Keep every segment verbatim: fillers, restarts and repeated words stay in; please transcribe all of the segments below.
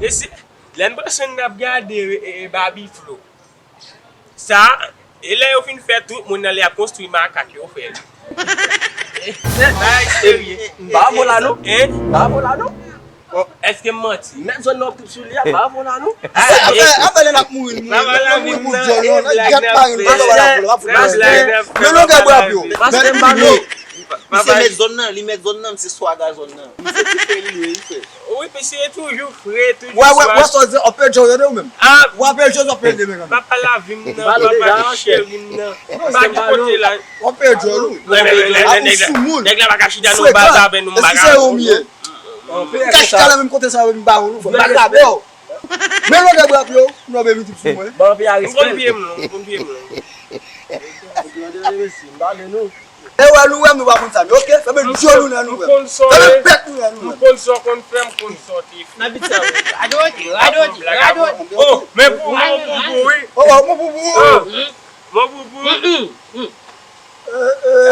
E se, lè n pran swen n ap gade e, e, Baby Flow. Sa, e lè yo fin fè tout moun nan li ap konstwi makak yo fè l. Bagay serye. M pa avè w la non. Hein? M pa avè w la non. Èske m manti? Mèt zòn nan w ap trip sou li a, m pa avè w la non. Apre lè n ap mouri, mouri. Lè n mouri pou dyòl yo, nan gèt pa gen, pa gen, pa gen. Men longè bra yo. Paske m pa non. Misye mèt zòn nan, li mèt zòn nan, misye swaga zòn nan. Misye ti fè li ye, li fè. Wi, misye toujou fre, toujou swaga. Wè, wè, wè sa w di, w ap pèdi w tande ou menm. W ap pèdi w, w ap pèdi menm. Papa lavi m nan, papa cheri m nan. Pa gen kote la. W ap pèdi w, wi. Nèg la, nèg la pa ka chita nan baz avè nou, m pa ka. Kache talè menm kote sa yo, m ba ou, fò m pa grave w. Men longè bra yo, nou vin trip sou mwen. Ban pye a respè. M konn pye m long, m konn pye m long. Gade mesye, m pale nou. E wè nou wè m, nou pa konn sa, men oke, fèmen dyòl nou nan nou wè m. Fèmen bèk nou nan nou wè m. M konn sa w konn fè, m konn sa w te fè. Nan bit sa, wi. Radoti, radoti, radoti. Oh, men pou, men pou, pou, wi. Oh, oh, men pou, pou. Oh, men pou, pou.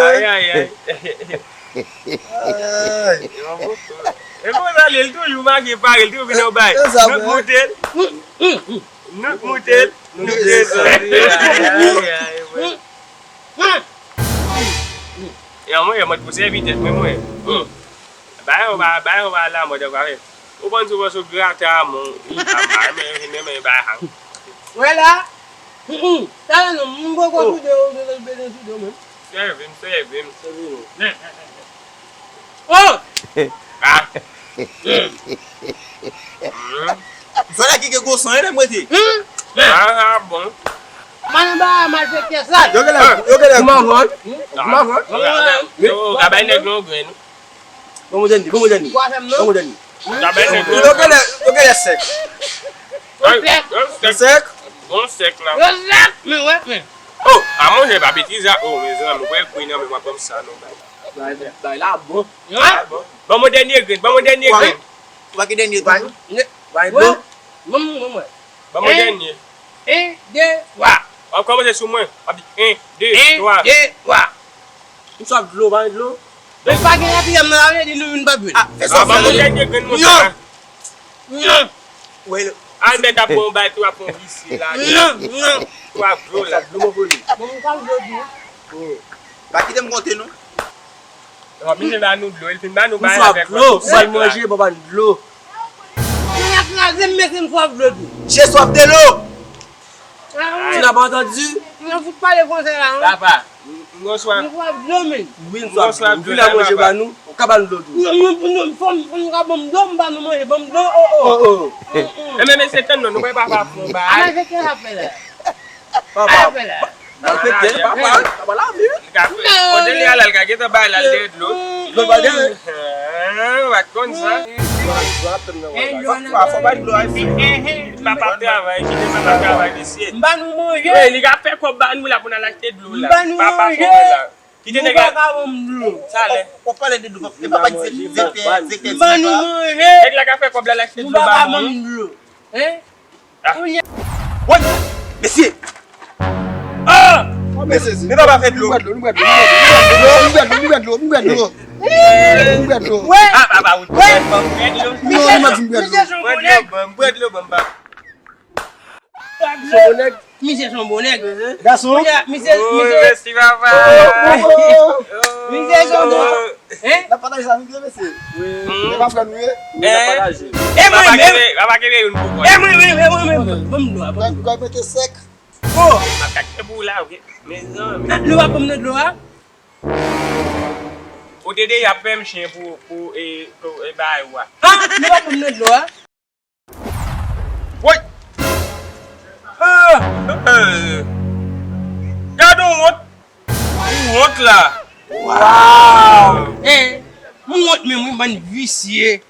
Ay, ay, ay. E konsa li, li toujou make pare, li toujou vin anba. Nou k moute l. Nou k moute l. Nou k moute l. Ay, ay, ay. Yon mwen, mwen pou sèvi tèt mwen, mwen. Ba yo, ba, ba yo, ba la, mwen, ou konn sou pòs ou grate a, mwen. Mwen, mwen, mwen, ba. Wè la. Talè non, m poko toude ou, toude ou, toude ou menm. Sèvi m, sèvi m. Sèvi nou. Oh! Ah. Zòrèy ki gen gwo san, e lè m rete. Ah, ah, bon. Mwen ba malfektè sa. Yo genlè, yo genlè. Kouman vòt? Kouman vòt? Yo ka bay nèg yon grenn. Bon, mwen dènye, bon, mwen dènye. Bon, mwen dènye. Yo genlè, yo genlè sèk. Yo sèk. Yo sèk. Bon sèk la. Yo sèk, men wè, men. Oh, a manje pa betiz a. Oh, mezanmi, ou kwè kwi nan men mwen pran sa non, bay. Bay, bay la bon. Ban mwen dènye grenn, ban mwen dènye grenn. Ou pa gen dènye grenn? Bay dlo. Ban mwen, ban mwen. Ban mwen dènye. En, de, twa. W ap kòmanse sou mwen. W ap di en, de, twa. En, de, twa. M swaf dlo, pa gen dlo. Men pa gen lapriyè nan, sa vle di nou youn p ap jwenn. Ah, fè sa. Ban mwen dènye grenn mwen sa. Non. Albert ap bon bay tou, ap fon visye la. Non, non. Tou ap dlo la. Dlo mwen pou li. Bon, m ka dlo tou. Pa kite m konte non. Bon, misye ba nou dlo, el fin ba nou bay avèk dlo. M swaf dlo, m pral manje, bon, ban m dlo. Mwen ap kraze m, mesye, m swaf dlo tou. Je swaf de lo. Tu n'as pas entendu? Mwen fout pale fransè la, non? Papa, m swaf. M swaf dlo, men. Wi, m swaf dlo. Vin la manje ba nou, ou ka ba nou dlo tou. Non, non, non, fò m, fò m ka ban m dlo, m ba nou manje, ban m dlo, oh, oh. Oh, oh. E men, mesye, tann non, nou wè papa fon ba. Ala, se ke l ap fè la? Papa. Malfektè, papa, papa la, wi. Kote li al, al ka gentan bay la, l dèyè dlo. Dlo pa genyen. Ah, w pa t konn sa. Fò, fò bay dlo a, frè. Papa travay, kite papa travay, mesye. M ba nou manje. Wi, li ka fè kòb ba nou la pou n al achte dlo la. M ba nou manje. Papa fò la. Kite nèg la. Nou pa ka ban m dlo. Sa lè. W ap pale de dlo, e papa di se, se, se, se, m ba nou manje. Nèg la ka fè kòb la, l achte dlo ba nou. Nou pa ka ban m dlo. Hein? Ah. Woy! Mesye! Ah! Men papa fè dlo. Nou bwè dlo, nou bwè dlo, nou bwè dlo, nou bwè dlo, nou bwè dlo. Nou bwè dlo. Ah, papa, ou bwè dlo. Non, nou pa di m bwè dlo. Bwè dlo, ban m, bwè dlo, ban m, papa. Son bon nèg. Misye son bon nèg. Gason. Misye, misye. Mèsi, papa. Misye son bon. Hein? N ap pataje sa, nou vle, mesye. Wi. E pa frè nou ye? Wi, n ap pataje. E mwen menm. Papa kenbe youn pou kò. E mwen menm, e mwen menm. Ban m dlo a, ban m dlo. Gòj mwen te sèk. Oh! M ap kake pou ou la, wi. Mezanmi. Nou pa ban m nan dlo a? Ou te deja ap fè m chen pou, pou, e, pou, e, bay ou a. Ah, nou pa ban m nan dlo a? Woy! Ah! Eh! Gade yon wont! Yon wont la! Waw! Eh, m wont menm wi, bann visye.